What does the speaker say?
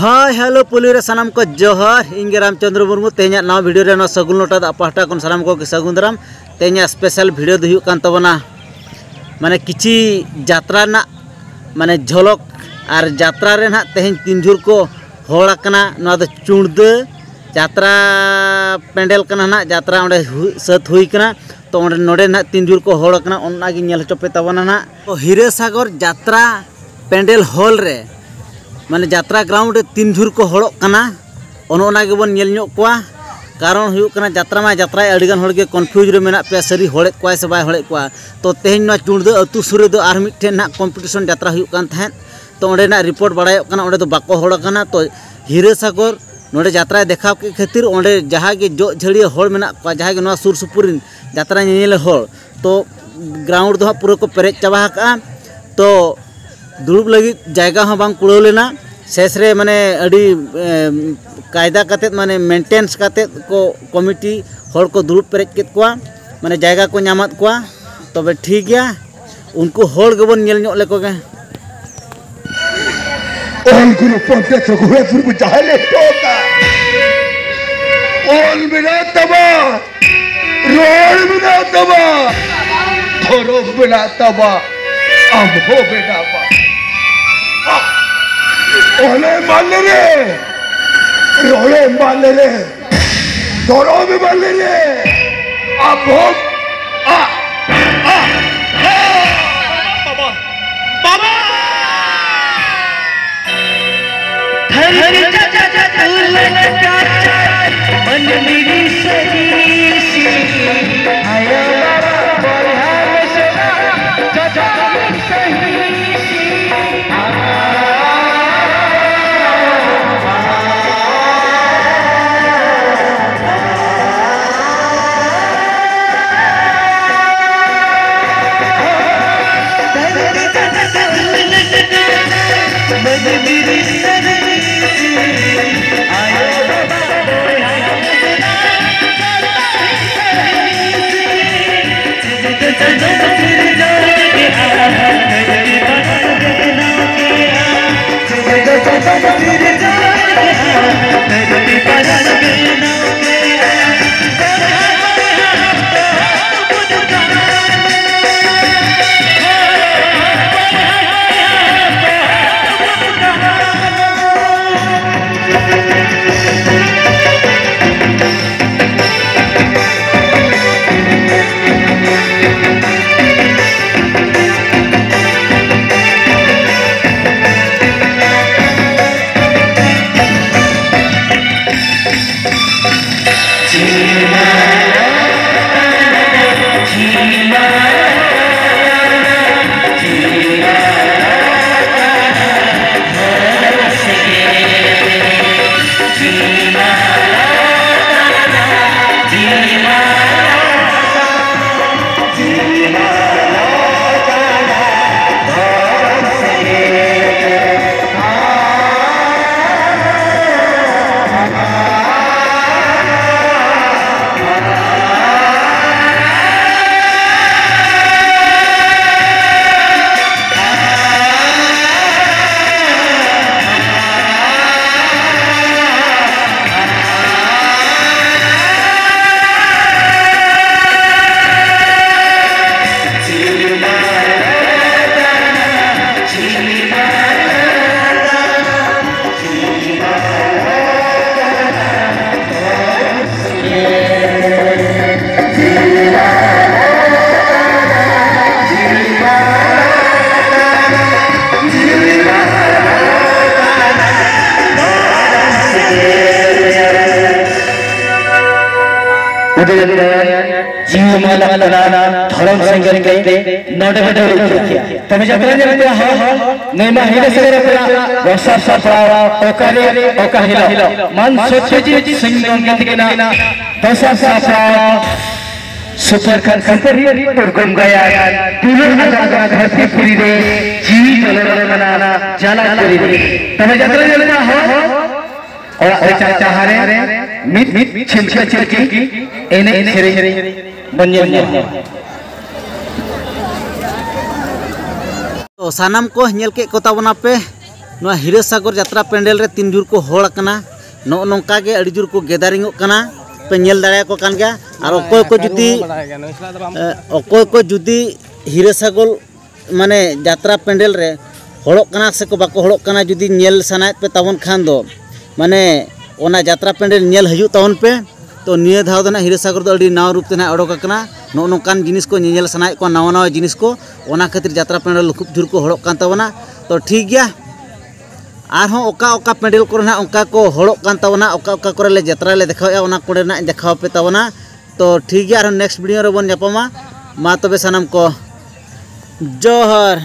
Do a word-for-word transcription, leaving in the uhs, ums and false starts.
ᱦᱳᱭ, ᱦᱮᱞᱳ, ᱯᱩᱭᱞᱩ ᱨᱮ ᱥᱟᱱᱟᱢ ᱠᱚ ᱡᱚᱦᱟᱨ᱾ ᱤᱧ ᱜᱮ ᱨᱟᱢᱪᱚᱸᱫᱽᱨᱚ ᱢᱩᱨᱢᱩ᱾ ᱛᱮᱦᱮᱧᱟᱜ ᱱᱟᱣᱟ ᱵᱷᱤᱰᱤᱭᱳ ᱨᱮ ᱱᱚᱣᱟ ᱥᱟᱹᱜᱩᱱ ᱞᱚᱴᱟ ᱫᱟᱜ ᱯᱟᱦᱴᱟ ᱠᱷᱚᱱ ᱥᱟᱱᱟᱢ ᱠᱚᱜᱮ ᱥᱟᱹᱜᱩᱱ ᱫᱟᱨᱟᱢ᱾ ᱛᱮᱦᱮᱧᱟᱜ ᱥᱯᱮᱥᱟᱞ ᱵᱷᱤᱰᱤᱭᱳ ᱫᱚ ᱦᱩᱭᱩᱜ ᱠᱟᱱ ᱛᱟᱵᱚᱱᱟ, ᱢᱟᱱᱮ, ᱠᱤᱪᱷᱤ ᱡᱟᱛᱨᱟ ᱨᱮᱱᱟᱜ, ᱢᱟᱱᱮ, ᱡᱷᱚᱞᱚᱠ᱾ ᱟᱨ ᱡᱟᱛᱨᱟ ᱨᱮ ᱱᱟᱦᱟᱜ ᱛᱮᱦᱮᱧ ᱛᱤᱱ ᱡᱷᱩᱨ ᱠᱚ ᱦᱚᱲ ᱟᱠᱟᱱᱟ, ᱱᱚᱣᱟ ᱫᱚ ᱪᱩᱲᱫᱟᱹ ᱡᱟᱛᱨᱟ ᱯᱮᱱᱰᱮᱞ ᱠᱟᱱᱟ ᱱᱟᱦᱟᱜ᱾ ᱡᱟᱛᱨᱟ ᱚᱸᱰᱮ ᱦᱩ-, ᱥᱟᱹᱛ ᱦᱩᱭ ᱠᱟᱱᱟ᱾ ᱛᱚ, ᱚᱸᱰᱮ, ᱱᱚᱰᱮ ᱱᱟᱦᱟᱜ ᱛᱤᱱ ᱡᱷᱩᱨ ᱠᱚ ᱦᱚᱲ ᱟᱠᱟᱱᱟ, ᱚᱱᱟ ᱜᱤᱧ ᱧᱮᱞ ᱦᱚᱪᱚ ᱯᱮ ᱛᱟᱵᱚᱱᱟ ᱱᱟᱦᱟᱜ᱾ ᱛᱚ, ᱦᱤᱨᱟᱹᱥᱟᱜᱚᱨ ᱡᱟᱛᱨᱟ ᱯᱮᱱᱰᱮᱞ ᱦᱚᱞ ᱨᱮ, ᱢᱟᱱᱮ, ᱡᱟᱛᱨᱟ ᱜᱨᱟᱣᱩᱱᱰ ᱨᱮ ᱛᱤᱱ ᱡᱷᱩᱨ ᱠᱚ ᱦᱚᱲᱚᱜ ᱠᱟᱱᱟ, ᱚᱱᱮ ᱚᱱᱟ ᱜᱮᱵᱚᱱ ᱧᱮᱞ ᱧᱚᱜ ᱠᱚᱣᱟ᱾ ᱠᱟᱨᱚᱱ ᱦᱩᱭᱩᱜ ᱠᱟᱱᱟ, ᱡᱟᱛᱨᱟ ᱢᱟ ᱡᱟᱛᱨᱟᱭ, ᱟᱹᱰᱤᱜᱟᱱ ᱦᱚᱲ ᱜᱮ ᱠᱚᱱᱯᱷᱤᱭᱩᱡᱽ ᱨᱮ ᱢᱮᱱᱟᱜ ᱯᱮᱭᱟ, ᱥᱟᱹᱨᱤ ᱦᱚᱲᱮᱫ ᱠᱚᱣᱟᱭ ᱥᱮ ᱵᱟᱭ ᱦᱚᱲᱮᱫ ᱠᱚᱣᱟ᱾ ᱛᱚ, ᱛᱮᱦᱮᱧ ᱱᱚᱣᱟ ᱪᱩᱲᱫᱟᱹ ᱟᱹᱛᱩ ᱥᱩᱨ ᱨᱮᱫᱚ ᱟᱨ ᱢᱤᱫᱴᱷᱮᱱ ᱱᱟᱦᱟᱜ ᱠᱚᱢᱯᱤᱴᱤᱥᱚᱱ ᱡᱟᱛᱨᱟ ᱦᱩᱭᱩᱜ ᱠᱟᱱ ᱛᱟᱦᱮᱸᱫ᱾ ᱛᱚ, ᱚᱸᱰᱮᱱᱟᱜ ᱨᱤᱯᱳᱨᱴ ᱵᱟᱲᱟᱭᱚᱜ ᱠᱟᱱᱟ, ᱚᱸᱰᱮ ᱫᱚ ᱵᱟᱠᱚ ᱦᱚᱲ ᱟᱠᱟᱱᱟ᱾ ᱛᱚ, ᱦᱤᱨᱟᱹᱥᱟᱜᱚᱨ ᱱᱚᱰᱮ ᱡᱟᱛᱨᱟᱭ ᱫᱮᱠᱷᱟᱣ ᱠᱮᱫ ᱠᱷᱟᱹᱛᱤᱨ, ᱚᱸᱰᱮ ᱡᱟᱦᱟᱸ ᱜᱮ ᱡᱚᱜ ᱡᱷᱟᱹᱲᱤᱭᱟᱹ ᱦᱚᱲ ᱢᱮᱱᱟᱜ ᱠᱚᱣᱟ, ᱡᱟᱦᱟᱸᱭ ᱜᱮ ᱱᱚᱣᱟ ᱥᱩᱨ ᱥᱩᱯᱩᱨ ᱨᱮᱱ ᱡᱟᱛᱨᱟ ᱧᱮᱧᱮᱞ ᱦᱚᱲ, ᱛᱚ, ᱜᱨᱟᱣᱩᱱᱰ ᱫᱚ ᱦᱟᱸᱜ ᱯᱩᱨᱟᱹ ᱠᱚ ᱯᱮᱨᱮᱡ ᱪᱟᱵᱟ ᱟᱠᱟᱜᱼᱟ᱾ ᱛᱚ, ᱫᱩᱲᱩᱵ ᱞᱟᱹᱜᱤᱫ ᱡᱟᱭᱜᱟ ᱦᱚᱸ ᱵᱟᱝ ᱠᱩᱲᱟᱹᱣ ᱞᱮᱱᱟ᱾ ᱥᱮᱥ ᱨᱮ, ᱢᱟᱱᱮ, ᱟᱹᱰᱤ, ᱮᱢ, ᱠᱟᱭᱫᱟ ᱠᱟᱛᱮᱫ, ᱢᱟᱱᱮ, ᱢᱮᱱᱴᱮᱱᱥ ᱠᱟᱛᱮᱫ ᱠᱚ ᱠᱚᱢᱤᱴᱤ ᱦᱚᱲ ᱠᱚ ᱫᱩᱲᱩᱵ ᱯᱮᱨᱮᱡ ᱠᱮᱫ ᱠᱚᱣᱟ, ᱢᱟᱱᱮ, ᱡᱟᱭᱜᱟ ᱠᱚ ᱧᱟᱢᱟᱫ ᱠᱚᱣᱟ᱾ ᱛᱚᱵᱮ ᱴᱷᱤᱠ ᱜᱮᱭᱟ, ᱩᱱᱠᱩ ᱦᱚᱲ ᱜᱮᱵᱚᱱ ᱧᱮᱞ ᱧᱚᱜ ᱞᱮᱠᱚ ᱜᱮ᱾ ᱚᱞ ᱜᱩᱨᱩ ᱯᱚᱱᱰᱤᱛ ᱨᱚᱜᱷᱩᱱᱟᱛᱷ ᱢᱩᱨᱢᱩ ᱡᱟᱦᱟᱸᱭ ᱞᱟᱹᱭ ᱦᱚᱴᱚ ᱠᱟᱜ, ᱚᱞ ᱢᱮᱱᱟᱜ ᱛᱟᱢᱟ, ᱨᱚᱲ ᱢᱮᱱᱟᱜ ᱛᱟᱢᱟ, ᱫᱷᱚᱨᱚᱢ ᱢᱮᱱᱟᱜ ᱛᱟᱢᱟ, ᱟᱢ ᱦᱚᱸ ᱢᱮᱱᱟᱢᱟ᱾ ᱚᱞᱮ ᱢᱟᱞᱮ ᱨᱮ, ᱨᱚᱲᱮ ᱢᱟᱞᱮ ᱨᱮ, ᱫᱷᱚᱨᱚᱢᱮ ᱢᱟᱞᱮ ᱨᱮ, ᱟᱢ ᱦᱚᱸ, ᱟ, ᱟ, ᱟ᱾ ᱵᱟᱵᱟ, ᱵᱟᱵᱟ᱾ ᱫᱷᱟᱹᱨᱛᱤ ᱠᱟᱪᱟ ᱠᱟᱪᱟ ᱩᱞ ᱠᱟᱪᱟ, ᱢᱟᱹᱱᱢᱤ ᱨᱤᱥᱟᱹ ᱨᱤᱥᱤ, ᱟᱭᱳ ᱵᱟᱵᱟ ᱵᱚᱭᱦᱟ ᱢᱤᱥᱨᱟ, ᱡᱚᱛᱚ ᱨᱤᱥᱟᱹ ᱨᱤᱥᱤ᱾ ᱩᱫᱩᱜ ᱮᱫ ᱛᱟᱭᱟ ᱡᱤᱣᱤ ᱢᱟ ᱞᱟᱜᱟᱱᱟ ᱫᱷᱚᱨᱚᱢ ᱥᱮᱸᱜᱮᱞ ᱛᱮ ᱱᱚᱰᱮ ᱵᱚ ᱫᱟᱹᱲ ᱠᱮᱭᱟ᱾ ᱛᱚᱵᱮ ᱡᱟᱛᱨᱟ ᱧᱮᱞ ᱯᱮ ᱦᱚᱲ, ᱱᱩᱭ ᱢᱟ ᱦᱤᱨᱟᱹ ᱥᱮᱸᱜᱮᱞ ᱨᱮ ᱯᱮᱲᱟ ᱫᱚᱥᱟᱨ ᱥᱟᱯᱲᱟᱣ ᱚᱠᱟᱨᱮ ᱚᱠᱟ ᱦᱤᱞᱳᱜ ᱢᱟᱱ ᱥᱚᱛᱭᱚᱡᱤᱛ ᱥᱤᱝ ᱜᱚᱢᱠᱮ ᱛᱤᱠᱤᱱᱟᱜ ᱫᱚᱥᱟᱨ ᱥᱟᱯᱲᱟᱣ ᱥᱩᱯᱟᱨ ᱠᱷᱟᱱ ᱥᱩᱯᱟᱨ ᱦᱤᱴ ᱩᱨᱜᱩᱢ ᱜᱟᱭᱟᱱ ᱫᱩᱞᱟᱹᱲ ᱟᱡᱟᱜ ᱫᱷᱟᱹᱨᱛᱤ ᱯᱩᱨᱤ ᱨᱮ ᱡᱤᱣᱤ ᱪᱚᱞᱚᱱ ᱢᱟᱱᱟ ᱡᱟᱞᱟ ᱯᱩᱨᱤ ᱨᱮ᱾ ᱛᱚᱵᱮ ᱡᱟᱛᱨᱟ ᱧᱮᱞ ᱯᱮ ᱦᱚᱲ, ᱚᱲᱟᱜ ᱨᱮ ᱪᱟᱪᱟᱦᱟᱨᱮ ᱢᱤᱫ ᱢᱤᱫ ᱪᱷᱤᱞᱠᱟᱹ ᱪᱷᱤᱞᱠᱤ ᱮᱱᱮᱡ ᱥᱮᱨᱮᱧ ᱵᱚᱱ ᱧᱮᱞ ᱧᱟᱢᱟ᱾ ᱛᱚ ᱥᱟᱱᱟᱢ ᱠᱚ ᱧᱮᱞ ᱠᱮᱫ ᱠᱚ ᱛᱟᱵᱚᱱᱟ ᱯᱮ ᱱᱚᱣᱟ ᱦᱤᱨᱟᱹᱥᱟᱜᱚᱨ ᱡᱟᱛᱨᱟ ᱯᱮᱱᱰᱮᱞ ᱨᱮ ᱛᱤᱱ ᱡᱳᱨ ᱠᱚ ᱦᱚᱲ ᱟᱠᱟᱱᱟ, ᱱᱚᱜᱼᱚ ᱱᱚᱝᱠᱟ ᱜᱮ ᱟᱹᱰᱤ ᱡᱳᱨ ᱠᱚ ᱜᱮᱫᱟᱨᱤᱝᱚᱜ ᱠᱟᱱᱟ, ᱯᱮ ᱧᱮᱞ ᱫᱟᱲᱮᱭᱟᱠᱚ ᱠᱟᱱ ᱜᱮᱭᱟ᱾ ᱟᱨ ᱚᱠᱚᱭ ᱠᱚ ᱡᱩᱫᱤ ᱮ, ᱚᱠᱚᱭ ᱠᱚ ᱡᱩᱫᱤ ᱦᱤᱨᱟᱹᱥᱟᱜᱚᱨ ᱢᱟᱱᱮ ᱡᱟᱛᱨᱟ ᱯᱮᱱᱰᱮᱞ ᱨᱮ ᱦᱚᱲᱚᱜ ᱠᱟᱱᱟ ᱥᱮ ᱠᱚ ᱵᱟᱠᱚ ᱦᱚᱲᱚᱜ ᱠᱟᱱᱟ, ᱡᱩᱫᱤ ᱧᱮᱞ ᱥᱟᱱᱟᱭᱮᱫ ᱯᱮ ᱛᱟᱵᱚᱱ ᱠᱷᱟᱱ ᱫᱚ, ᱢᱟᱱᱮ ᱚᱱᱟ ᱡᱟᱛᱨᱟ ᱯᱮᱱᱰᱮᱞ ᱧᱮᱞ ᱦᱤᱡᱩᱜ ᱛᱟᱵᱚᱱ ᱯᱮ᱾ ᱛᱚ ᱱᱤᱭᱟᱹ ᱫᱷᱟᱣ ᱫᱚ ᱱᱟᱦᱟᱜ ᱦᱤᱨᱟᱹᱥᱟᱜᱚᱨ ᱫᱚ ᱟᱹᱰᱤ ᱱᱟᱣᱟ ᱨᱩᱯ ᱛᱮ ᱱᱟᱦᱟᱜ ᱚᱰᱚᱠ ᱟᱠᱟᱱᱟ᱾ ᱱᱚᱜᱼᱚ ᱱᱚᱝᱠᱟᱱ ᱡᱤᱱᱤᱥ ᱠᱚ ᱧᱮᱧᱮᱞ ᱥᱟᱱᱟᱭᱮᱫ ᱠᱚᱣᱟ, ᱱᱟᱣᱟ ᱱᱟᱣᱟ ᱡᱤᱱᱤᱥ ᱠᱚ, ᱚᱱᱟ ᱠᱷᱟᱹᱛᱤᱨ ᱡᱟᱛᱨᱟ ᱯᱮᱱᱰᱮᱞ ᱠᱷᱩᱵ ᱡᱳᱨ ᱠᱚ ᱦᱚᱲᱚᱜ ᱠᱟᱱ ᱛᱟᱵᱚᱱᱟ᱾ ᱛᱚ ᱴᱷᱤᱠ ᱜᱮᱭᱟ, ᱟᱨᱦᱚᱸ ᱚᱠᱟ ᱚᱠᱟ ᱯᱮᱱᱰᱮᱞ ᱠᱚᱨᱮ ᱱᱟᱦᱟᱜ ᱚᱱᱠᱟ ᱠᱚ ᱦᱚᱲᱚᱜ ᱠᱟᱱ ᱛᱟᱵᱚᱱᱟ, ᱚᱠᱟ ᱚᱠᱟ ᱠᱚᱨᱮ ᱞᱮ ᱡᱟᱛᱨᱟ ᱞᱮ ᱫᱮᱠᱷᱟᱣᱮᱫᱼᱟ, ᱚᱱᱟ ᱠᱚᱨᱮ ᱱᱟᱦᱟᱜ ᱤᱧ ᱫᱮᱠᱷᱟᱣ ᱟᱯᱮ ᱛᱟᱵᱚᱱᱟ᱾ ᱛᱚ ᱴᱷᱤᱠ ᱜᱮᱭᱟ, ᱟᱨᱦᱚᱸ ᱱᱮᱠᱥᱴ ᱵᱷᱤᱰᱤᱭᱳ ᱨᱮᱵᱚᱱ ᱧᱟᱯᱟᱢᱟ᱾ ᱢᱟ ᱛᱚᱵᱮ ᱥᱟᱱᱟᱢ ᱠᱚ ᱡᱚᱦᱟᱨ᱾